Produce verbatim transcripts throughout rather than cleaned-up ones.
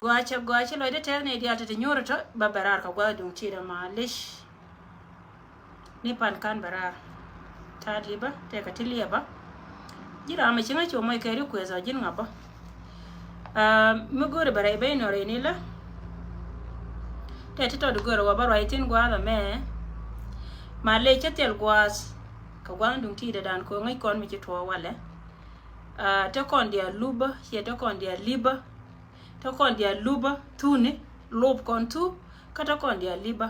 Guacä, guacä lɔcdä tɛth ni diaal te ti nyuuri tɔ ba bɛ raar kɛ gua̱th duŋ ti̱i̱t ɛmɔ lic. Ni pan kan bɛ raar. Ta̱a̱ li̱bä tëëkɛ ti liɛpä. Ji̱ ram mi ci ŋäc cu mɔc kɛ request ɔ ji̱n ŋa̱pä. Aa, mi go̱o̱ri bɛ rɛy ben nɔ rɛy ni lä. Tɛ ti tɔt go̱o̱ri wä bä ruac thi̱n gua̱a̱th ɛmɛ. Ma lec cä thil gua̱a̱th kɛ gua̱a̱th duŋ ti̱i̱t ɛ dan ko̱ ŋäc kɔn mi ci tuɔɔk walɛ. Aa, te kɔn diaal lupä, ciɛ te kɔn diaal li̱pä. Te kɔn diaal lupä thuni, lup kɔn thu, kä te kɔn diaal li̱pä.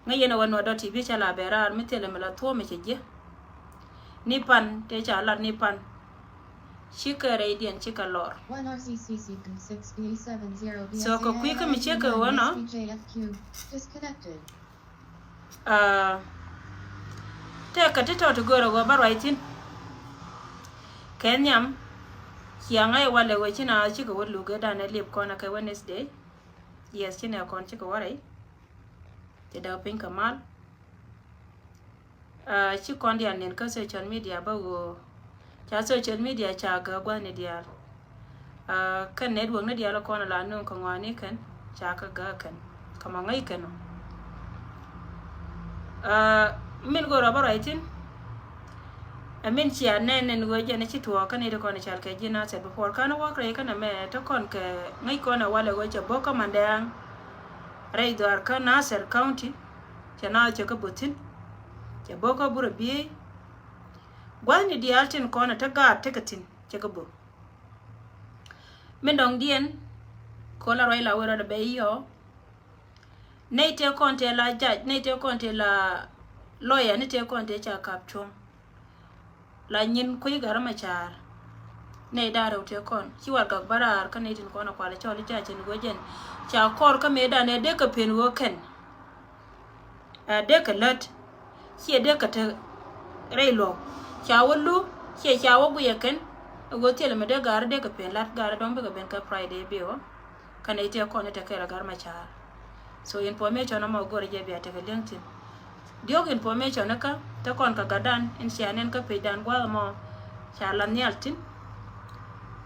Ŋäc yɛn ɛ wä Nuer dot T V cä la bɛ raar mi thilɛ mi la thuɔ̱ɔ̱m mi cɛ jiɛ. Ni pan tëë ca lat ni pan. Cikɛ rɛydiɛn cikɛ lɔr. One R C C sequence six B seven zero B S A. So kɛ kui̱ kä mi ciek kɛ wä nɔ. Disconnected. Aa, tëëkɛ ti tɔt ti go̱o̱rä wä bä ruac thi̱n. Kɛ nhiam. Ciaŋ a i̱ walɛ wä ci na cikɛ wä luk ɛ dan ɛ liep kɔn ɛ kɛ Wednesday. Yes, ci nɛ kɔn cikɛ wä rɛy. Ti däk piny kɛ mal. Aa, ci kɔn diaal nin kä social media bä ɣöö ca social media ca gäk gua̱thni diaal. Aa, kä network ni diaal kɔn la nuŋ kɛ ŋɔaani kɛn ca kä gäk kɛn kɛ mɔ ŋäc kɛn ɔ. Aa, min go̱o̱r ɔ bä ruac thi̱n. Ɛ min cia nɛn nɛn ɣöö jɛn ci tuɔɔk kä ni ti kɔn i̱ cal kɛ ji̱ Nasir before kan wäk rɛy kɛn ɛmɛ te kɔn kɛ ŋäc kɔn ɛ walɛ ɣöö cɛ bo̱k kä Mandɛɛŋ. Rɛy dhɔaar kä Nasir County. Cɛ na cɛ kä bo̱thi̱n. Cɛ bo̱k kä burɛ biey. Gua̱thni diaal tin kɔn ɛ te gaat tekɛ thi̱n cɛ kä bo̱k. Min dɔ̱ŋ diɛn ko̱ la ruac la wee rɔɔdɛ bɛ i̱ yɔɔ. Nɛy tëë kɔn tëë la judge, nɛy tëë kɔn tëë la lawyer, ni tëë kɔn tëë ca kap cuɔ̱ŋ. La nyin kui̱ Gat Macar. Nɛy da̱ŋ rɛw tëë kɔn ci warɛgak bä raar kä nɛy tin kɔn a kual cɔl i̱ ca cin ɣöö jɛn ca kɔr kä mëëdan ɛ dee kɛ pen ɣöö kɛn. Ɛ dee kɛ lät ciɛ dee kɛ te rɛy luɔ̱k ca wä lu ciɛ ca wä guiyɛ kɛn. Ɛ ɣöö thilɛ mi dee gaari dee kɛ pen la̱t gaari dɔ̱ŋ bikɛ ben kä Friday biwä. Kä nɛy tëë kɔn i̱ te kɛɛl ɛ Gat Macar. So information ɛmɔ go̱rɛ jɛ bia tekɛ li̱eŋ thi̱n. Diɔ̱k information ikä te kɔn kɛ gatdan in cia nɛn kä page dan gua̱a̱th ɛmɔ ca la nhial thi̱n.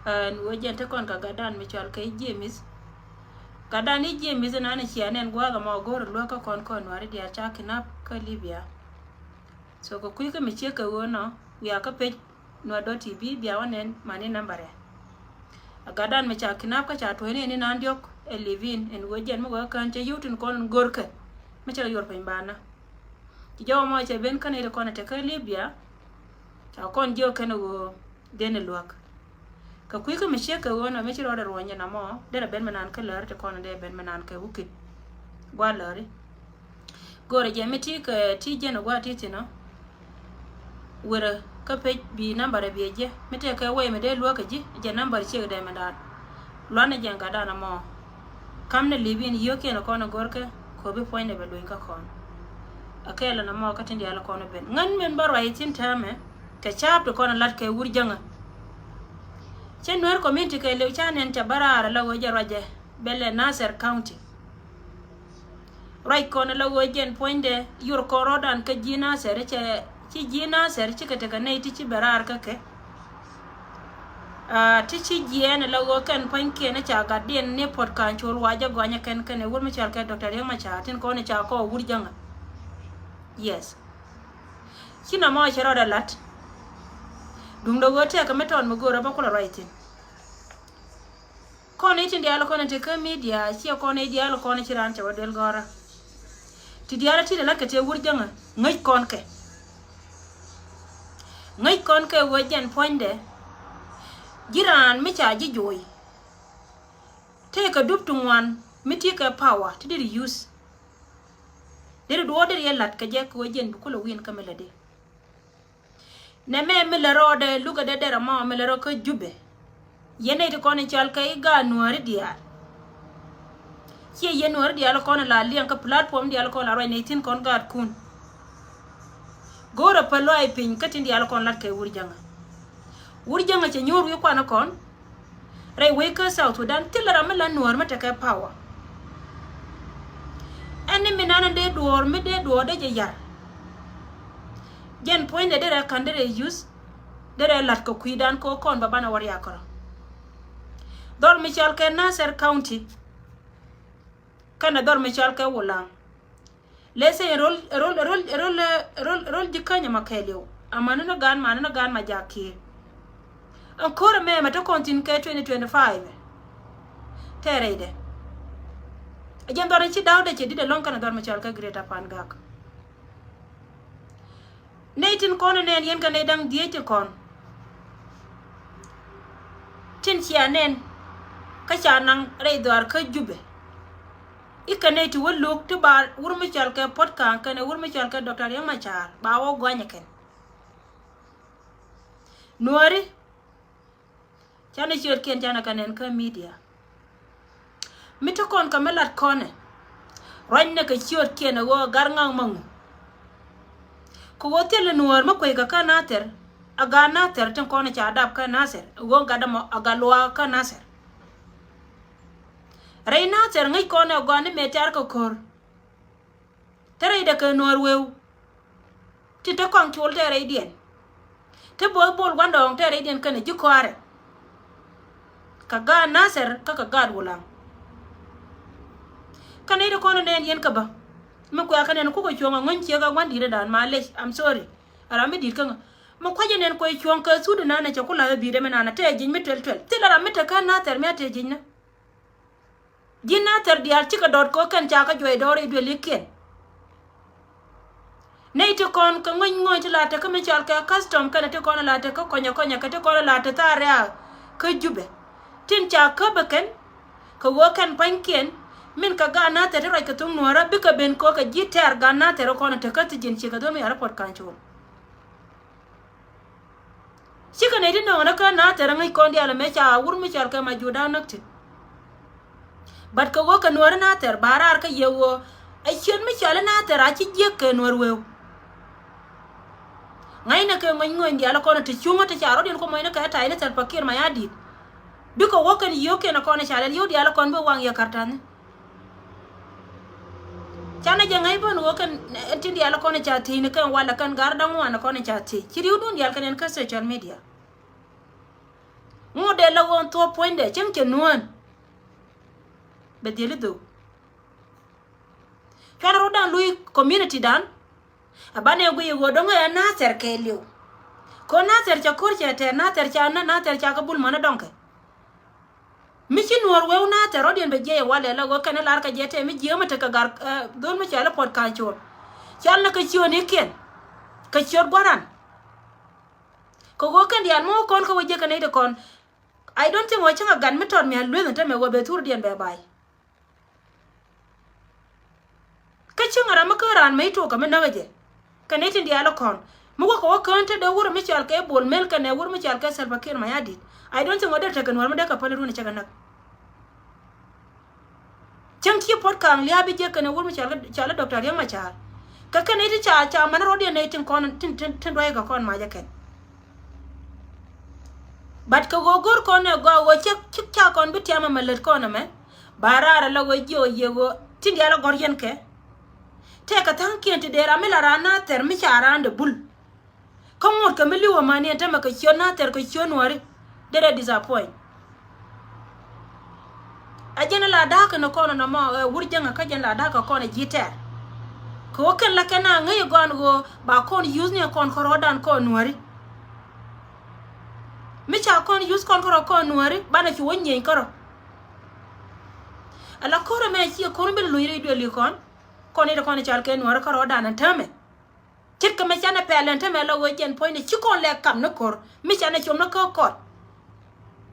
Ɛn ɣöö jɛn te kɔn kɛ gatdan mi cɔal kɛ i̱ James. Gatdan i̱ James inan in cia nɛn gua̱a̱th ɛmɔ go̱rɛ luäk kä kɔn kɔn Nuääri diaal ca kidnap kä Libya. So kɛ kui̱ kä mi ciek kɛ ɣöö nɔ wiaa kä page Nuer dot T V bia wä nɛn mani nambarɛ. A gatdan mi ca kidnap kä ca tuɔ̱cni ɛn inan diɔ̱k ɛ live in ɛn ɣöö jɛn mi wee kään cä yio̱w tin kɔn in görkɛ mi cä kɛ yuɔr piny banä. Ci jɔwä mɔ cɛ ben kä nɛy ti kɔn ɛ te kä Libya. Ca kɔn jiök kɛn ɛ ɣöö den ɛ luäk. Kɛ kui̱ kä mi ciek kɛ ɣöö nɔ mi ci rɔɔdɛ ruɔ̱ny ɛn amɔ derɛ ben mi naan kä läri ti kɔn in dee ben mi naan kɛ wukit. Gua̱a̱ läri. Go̱o̱rɛ jɛ mi ti kɛ ti jɛn ɛ gua̱a̱ ti thi̱n ɔ. Werä kä page bi nambarɛ biɛ jiɛ mi tëë kɛ wee mi dee luäk kɛ ji̱ jɛ nambar ciek dee mi da̱a̱n. Luanɛ jɛ gatdan ɛmɔ. Kam ni li̱p in yio̱kiɛn kɔn ɛ görkɛ kɛ ɣöö bi puɔ̱nydɛ bɛ luny kä kɔn. Ɛ kɛɛl ɛn ɛmɔ kä tin diaal kɔn ɛ ben ŋän min bä ruac thi̱n täämɛ kɛ ca̱a̱p ti kɔn ɛ la̱t kɛ wur jäŋä. Cä Nuer community kɛɛliw ca nɛn ca bä raar ɛ la ɣöö jɛ ruacɛ bɛlɛ Nasir County. Ruac kɔn la ɣöö jɛn puɔ̱nydɛ yur kɔn rɔɔdan kä ji̱ Nasir cɛ ci ji̱ Nasir cikɛ tekɛ nɛy ti ci bɛ raar kä kɛ. Aa, ti ci jiɛɛn la ɣöö kɛn pua̱nykiɛn ca gatdiɛn ni puɔ̱t ka̱n col wa jɛ gɔnyɛ kɛn kɛn ɛ wur mi cɔal kɛ Doctor Riek Machar tin kɔn ca kɔ wur jäŋä. Yes. Ci nɔmɔ cɛ rɔɔdɛ la̱t. Duundɛ ɣöö tɛkɛ mi tɔt mi go̱o̱rä bä kulɛ ruac thi̱n. Kɔn i̱ tin diaal kɔn i̱ ti kä media ciɛ kɔn i̱ diaal kɔn i̱ ci raan cɛ wä duel gɔ̱rä. Ti diaal i̱ ti lɛ la̱t kɛ tëë wur jäŋä ŋäc kɔn kɛ. Ŋäc kɔn kɛ wee jɛn puɔ̱nydɛ. Ji̱ raan mi ca ji̱ jo̱o̱y. Tëëkɛ dup ti ŋuan mi ti kɛ power ti deri use. Deri duɔɔr deri yɛ la̱t kɛ jɛ kɛ wee jɛn bi kulɛ win kä mi lätdi. Nɛmɛ mi lɛ rɔɔdɛ lukɛ dee derɛ mɔ mi lɛ rɔ kä Jubɛ. Yɛn nɛy ti kɔn in cɔal kɛ i̱ gaat Nuääri diaal. Ciɛ yɛn Nuääri diaal kɔn la liɛŋ kä platform diaal kɔn la ruac nɛy thi̱n kɔn gaatkun. Go̱o̱rä pä lɔaac piny kä tin diaal kɔn la̱t kɛ wur jäŋä. Wur jäŋä cɛ nyuur wi̱i̱ kuanä kɔn. Rɛy wec kä South Sudan thilɛ ram mi la Nuäär mi tekɛ power. Ɛn ni mi nan dee duɔɔr mi dee duɔɔr dee jɛ yar. Jɛn puɔ̱nydɛ derɛ ka̱n derɛ use derɛ la̱t kɛ kui̱dan kɛ kɔn ba banɛ wä riakä rɔ. Dhɔr mi cɔal kɛ Nasir County kɛnɛ dhɔr mi cɔal kɛ Wulaŋ. Lɛ sɛ rol, rol, rol, rol, rol, rol ji̱ käny ɛmɔ kɛɛliw. Amäni ni gaan, mani ni gaan ma jakiɛ. Ɛn ko̱r ɛmɛ mɛ te kɔn thi̱n kɛ twenty twenty-five. Tɛɛrɛydɛ. Ɛ jɛn dhɔr in ci da̱wdɛ cɛ di̱t ɛlɔ̱ŋ kɛnɛ dhɔr mi cɔal kɛ Greater Pangak. Nɛy tin kɔn ɛ nɛn yɛn kɛ nɛy da̱ŋ dhieec tin kɔn. Tin cia nɛn kä ca naŋ rɛy dhɔaar kä Jubɛ. I̱ kɛ nɛy ti wä lo̱k ti ba wur mi cɔal kɛ Puɔ̱t Ka̱a̱ŋ kɛnɛ wur mi cɔal kɛ Doctor Riek Machar ba wä gua̱nyɛ kɛn. Nuääri. Canɛ ciötkiɛn canɛ kɛ nɛn kä media. Mi te kɔn kɛ mi lat kɔnɛ. Ruacnɛ kɛ ciötkiɛn ɛ ɣöö gat ŋa̱ŋ ma ŋu. Kɛ ɣöö thilɛ Nuäär mi kueckɛ kä Nathir. A gat Nathir tin kɔn ca dap kä Nathir ɛ ɣöö gat ɛmɔ a gat luaak kä Nathir. Rɛy Nathir ŋäc kɔn ɛ gɔaa ni mëë tɛ̈r kɛ ko̱r. Te rɛydɛ kɛ Nuäär wëë. Tin te kɔaŋ col te rɛydiɛn. Te bo̱o̱th Bol Gua̱ndɔɔŋ te rɛydiɛn kɛnɛ ji̱ kɔaarɛ. Kɛ gaat Nathir kä kɛ gaat Wulaŋ. Kä nɛy ti kɔn nɛn yɛn kä bä. Mi kuɛ kɛ nɛn kukɛ cuɔ̱ŋ a ŋuäny ciek a gua̱n di̱i̱t ɛ da̱a̱n malec, I'm sorry. A ram mi di̱i̱t kä ŋä. Mi kua̱c ɛ nɛn kuɛ cuɔ̱ŋ kɛ thut ɛ nanɛ cɛ ku la̱th ɛ bi̱i̱t ɛmɛ nanɛ te ji̱ny mi tuɛl tuɛl. Thilɛ ram mi te kä Nathir mi a te ji̱ny nä. Ji̱n Nathir diaal cikɛ dɔ̱t kɛ ɣöö kɛn ca kä juɔc dɔ̱r i̱ duëlikiɛn. Nɛy ti kɔn kɛ ŋuäny ŋuäny ti la tekä mi cɔal kɛ custom kɛnɛ ti kɔn la tekä kɔnyɛ kɔnyɛ kɛ ti kɔn la te thaar riaak kä Jubɛ. Tin ca käp ɛ kɛn kɛ ɣöö kɛn pa̱nykiɛn min kɛ gaat Nathir ti ruac kɛ thok Nuäärä bikɛ ben kɛ ɣöö kɛ ji̱ tɛɛr gaat Nathir kɔn tekä thi̱ji̱n cikɛ dhol mi yara puɔt ka̱ny col. Cikɛ nɛy ti nöŋä ni kä Nathir ŋäc kɔn diaal ɛmɛ ca wur mi cɔal kɛ Majuda näk thi̱n. But kɛ ɣöö kɛ Nuäär Nathir ba raar kä yɛ ɣöö ɛ ciöt mi cɔal i̱ Nathir a ci jiäk kɛ Nuäär wëë. Ŋa̱cnɛ kɛ ŋuäny ŋuäny diaal kɔn ti cuŋä ti ca rɔ̱diɛn kɔ muɔ̱cnɛ kɛ ta̱yni Salva Kiir Mayardit. Bikɛ wä kɛn yio̱o̱kiɛn kɔn ca lɛl yio̱w diaal kɔn bi waŋ yɛ ka̱rta̱ni. Canɛ jɛ ŋäc bän ɣöö kɛn tin diaal kɔn ca thiec ni kɛn walɛ kɛn gar da̱ŋ wan kɔn ca thiec ci ri̱wdun diaal kɛn ɛn kä social media. Ŋot dee la ɣöö thuɔ̱p puɔ̱nydɛ cäŋ cɛ nuään. Bɛ dhiel i̱ dhok. Cuarɛ rot dan luy community dan. A banɛ guiy ɣöö dɔ̱ŋ ɛ Nathir kɛɛliw. Kɛ ɣöö Nathir cɛ ko̱r cɛ tɛɛr Nathir ca nä Nathir ca kɛ bul mänä dɔ̱ŋkɛ. Mi ci Nuäär wëë Nathir rɔ̱diɛn bɛ jiɛc ɛ walɛ la ɣöö kɛn ɛ lar kɛ jɛ tɛɛ mi jiääm ɛ tekɛ gar, eh, dhol mi cɔal i̱ puɔt ka̱ny col. Cɔal ni kɛ ciöönikiɛn. Kɛ ciöt gua̱ran. Kɛ ɣöö kɛn diaal mi wä kɔn kä wä jiäk kɛ nɛy ti kɔn. I don't think wä cäŋ a gat mi tɔt mi a lueth ɛn tämɛ wä bɛ thurdiɛn bɛ bay. Kä cäŋ a ram mi kä raan mi tok kɛ mi näk ɛ jɛ. Kɛ nɛy tin diaal ɛ kɔn mi wä kɛ wä kään te dee wur mi cɔal kɛ Bol Mel kɛnɛ wur mi cɔal kɛ Salva Kiir Mayardit. I don't think wä dee tekɛ Nuäär mi dee kɛ päl run cɛ kɛ näk. Cäŋ ci puɔt ka̱a̱ŋ lia̱a̱ bi jiäk kɛnɛ wur mi cɔal kɛ, cɔal i̱ Doctor Riek Machar. Kɛ kɛn i̱ ti ca, ca män rɔ̱diɛn nɛy tin kɔn, tin, tin, tin dua̱c kɛ kɔn mac ɛ kɛn. But kɛ ɣöö go̱r kɔn ɛ gɔaa ɣöö cä, cä, ca kɔn bi tiam ɛmɛ lät kɔn ɛmɛ. Ba raar ɛ la ɣöö jiɛ ɣöö yiëë ɣöö tin diaal ɛ gɔ̱r yɛn kɛ. Tëëkɛ tha̱a̱ŋkiɛn ti dee ram mi la raan Nathir mi ca raan dee bul. Kä ŋot kɛ mi li̱w ɛmani ɛn tämɛ kɛ ciöt Nathir kɛ ciöt Nuääri. Derɛ disappoint. Ɛ jɛn la da̱a̱k kɛn kɔn nɔmɔ, ɛ, wur jäŋä kä jɛn la da̱a̱k kɛ kɔn ɛ ji̱ tɛɛr. Kɛ ɣöö kɛn la kɛn a ŋäc ɛ gɔaan ɣöö ba kɔn use ni ɛ kɔn kärɔ̱dan kɔn Nuääri. Mi ca kɔn use kɔn kärɔ̱ kɔn Nuääri banɛ cu wä nyieny kärɔ̱. Ɛ la ko̱r ɛmɛ ciɛ ko̱r bi luc rɛy duëli kɔn. Kɔn i̱ ti kɔn i̱ cɔal kɛ Nuääri kärɔ̱dan ɛn täämɛ. Ce̱tkɛ mɛ canɛ pɛl ɛn tämɛ la ɣöö jɛn puɔ̱nydɛ ci kɔn lɛ kam ni ko̱r mi canɛ com ni kä kɔt.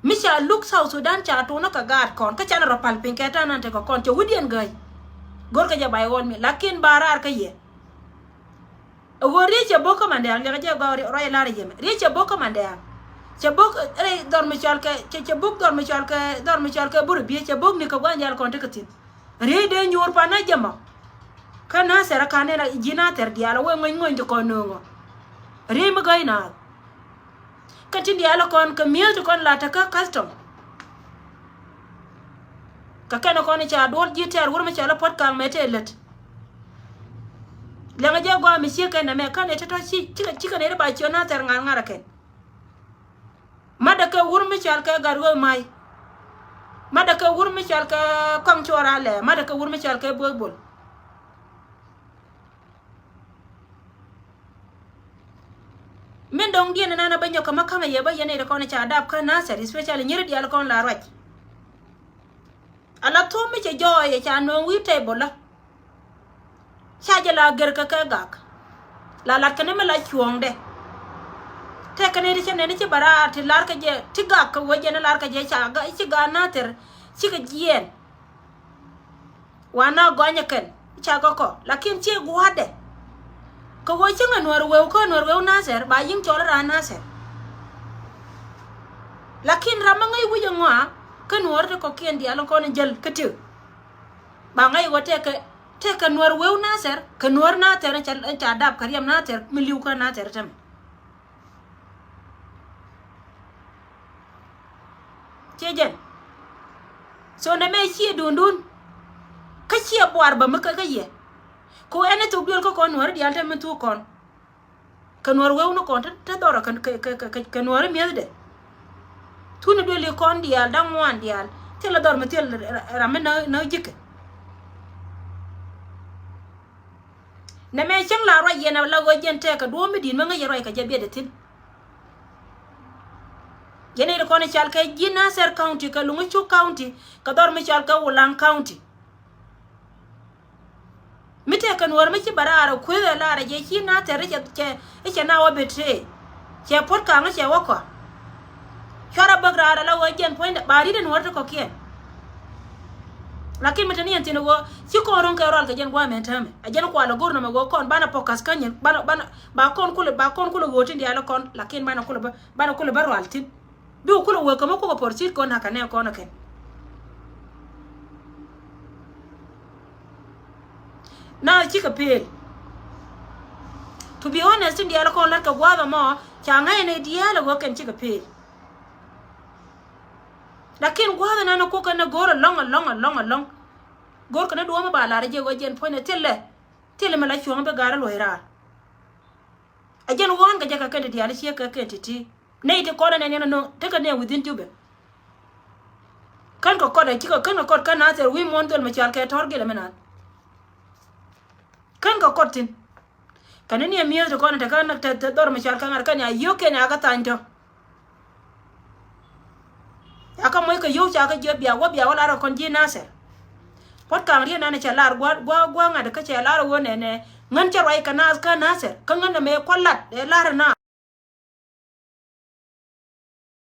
Mi ca luk South Sudan ca tuun ni kɛ gaat kɔn kä canɛ rɔ pal piny kɛ ta̱a̱ nan tekɛ kɔn cɛ wi̱diɛn gäi. Go̱rkɛ jɛ bay ɣɔl mi lakin ba raar kä yɛ. Ɛ ɣöö riec cɛ bo̱k kä mandɛɛŋ liɛkɛ jɛ gɔaa ruac lar yɛmɛ riec cɛ bo̱k kä mandɛɛŋ. Cɛ bo̱k rɛy dhɔr mi cɔal kɛ cɛ, cɛ bo̱k dhɔr mi cɔal kɛ dhɔr mi cɔal kɛ bur biec cɛ bo̱k ni kɛ gua̱n jal kɔn tekɛ thi̱n. Riey dee nyuur pan na jɛ mɔ. Kä Nathir ɛ ka̱n nɛn a ji̱ Nathir diaal a wee ŋuäny ŋuäny ti kɔn nööŋɔ. Riey mi gäy naath. Kä tin diaal ɛ kɔn kɛ mi̱eth ti kɔn la tekä custom. Kɛ kɛn ɛ kɔn i̱ ca duɔl ji̱ tɛɛr wur mi cɔal i̱ puɔ̱t ka̱a̱ŋ mɛ tëë lät. Liɛŋɛ jɛ gɔaa mi ciek kɛn nɛmɛ kɛn ɛ tɔ̱tɔ̱ ci, cikɛ, cikɛ nɛy ti ba ciöt Nathir ŋa̱r ŋa̱r ɛ kɛn. Matdɛ kɛ wur mi cɔal kɛ Gatwec Mac. Madɛ kɛ wur mi cɔal kɛ Kɔaŋ Cuɔl Alɛ, madɛ kɛ wur mi cɔal kɛ Buɔth Bol. Min dɔ̱ŋ diɛn ɛnan ɛ bä nyɔk kɛ mä ka̱mɛ yɛ bä yɛn ɛ ti kɔn ɛ ca dap kä Nasir, especially nyiri diaal kɔn la ruac. Ala thom mi cɛ jɔɔyɛ ca nööŋ wi̱i̱ table la. Ca jɛ la ger kɛ kɛ gak. La lat kɛn mi la cuɔ̱ɔ̱ŋdɛ. Tɛk kɛn ti cɛ nɛn ci bɛ raar ti lar kɛ jɛ ti gak kɛ wee jɛn lar kɛ jɛ ca ga ci ga Nathir cikɛ jiɛɛn. Wa na gɔnyɛ kɛn ca kɛ kɔ lakin ci gua̱dɛ. Kɛ wee ci ŋɛ Nuɔr weu kä Nuɔr weu Nathir ba yiŋ cɔl ran Nathir. Lakin ram mi ŋäc wi̱c ɛŋɔa kä Nuɔr ti kɔkiɛn diaal kɔn jäl kä tiek. Ba ŋa̱c ɣöö tëëkɛ, tëëkɛ Nuɔr weu Nathir kɛ Nuɔr Nathir ca, ca dap kɛ riɛm Nathir mi li̱w kä Nathir tämɛ. Ciɛ jɛn. So nɛmɛ ciɛ duundun. Kä ciɛ buar bä mi kä kä yɛ. Kɛ ɣöö ɛn ɛ thok duël kä kɔn Nuɔr diaal tämɛ thuk kɔn. Kɛ Nuɔr weu ni kɔn te, te dhɔrɔ kɛ, kɛ, kɛ, kɛ, kɛ Nuɔri mi̱ethdɛ. Thuni duëli kɔn diaal da̱ŋ ŋuan diaal thilɛ dhɔr mi thil ram mi näk, näk ji̱kɛ. Nɛmɛ cäŋ la ruac yɛn a la ɣöö jɛn tɛɛkɛ duɔ̱ɔ̱m mi di̱i̱t mi ŋäc yɛ ruac kɛ jɛ biɛtdɛ thi̱n. Yɛn i̱ ti kɔn i̱ cal kɛ ji̱ Nasir County kɛ Luŋ Cuk County kɛ dhɔr mi cal kɛ Wulaŋ County. Mi tëëkɛ Nuɔr mi ci bɛ raar ɛ kueth ɛ lar ɛ jɛ ci Nathir i̱ cɛ, cɛ, i̱ cɛ na wä betray. Cɛ puɔ̱t ka̱ŋ i̱ cɛ wä kɔa. Cuarɛ bäk raar ɛ la ɣöö jɛn puɔ̱nydɛ ba ri̱t ɛ Nuɔr ti kɔ̱kiɛn. Lakin mi te ni yɛn thi̱n ɛ ɣöö ci kɔn ro̱ŋ kɛ rual kɛ jɛn gua̱a̱mɛ täämɛ. Ɛ jɛn kual ɛ go̱r nɔmɔ ɣöö kɔn banɛ focus kä nyin, banɛ, banɛ, ba kɔn kulɛ, ba kɔn kulɛ ɣöö tin diaal ɛ kɔn, lakin banɛ kulɛ bä, banɛ kulɛ bä rual thi̱n. Bi wä kulɛ wek kɛ mi kukɛ pɔr cit kɔn nakä nɛ kɔn ɛ kɛn. Na cikɛ pel. To be honest, tin diaal kɔn lat kɛ gua̱a̱th ɛmɔ ca ŋa̱c ni diaal ɛ wä kɛn cikɛ pel. Lakin gua̱a̱th ɛnan ɛ kukɛ ni go̱o̱r ɛlɔ̱ŋ, ɛlɔ̱ŋ, ɛlɔ̱ŋ, ɛlɔ̱ŋ. Go̱o̱r kɛ ni duɔ̱ɔ̱m ɛ ba lar ɛ jɛ wä jɛn puɔ̱ny ɛ thilɛ. Thilɛ mi la cuɔ̱ŋ bi ga̱r ɛ luɔ̱c raar. Ɛ jɛn ɣɔ̱ɔ̱n kɛ jɛ kɛ kɛn ti diaal ciek kɛ kɛn ti ti. Nɛy ti kɔn ɛ nɛn yɛn ɛ nöŋ tekɛ nɛn within Jubɛ. Kän kɛ kɔt ɛ cikɛ kän kɛ kɔt kä Nathir wi̱i̱ muɔ̱ɔ̱n dhöl mi cɔal kɛ Tɔ̱r Gilɛ mi naan. Kän kɛ kɔt thi̱n. Kɛn ni ɛ mi̱eth ti kɔn ɛ te kä te dhɔr mi cɔal kɛ ŋa̱r kɛn ya yio̱k kɛn ya kä thany tɔ̱. Ca kä moc kɛ yio̱w ca kä jiöt bia wä bia wä lar ɛ kɔn ji̱ Nathir. Puɔ̱t ka̱ŋ riet nan cɛ lar gua̱ gua̱ gua̱ ŋa̱t kä cɛ lar ɛ ɣöö nɛnɛ ŋän cɛ ruac kɛ naath kä Nathir kä ŋän ɛmɛ kua̱ lat ɛ lar ɛ naath.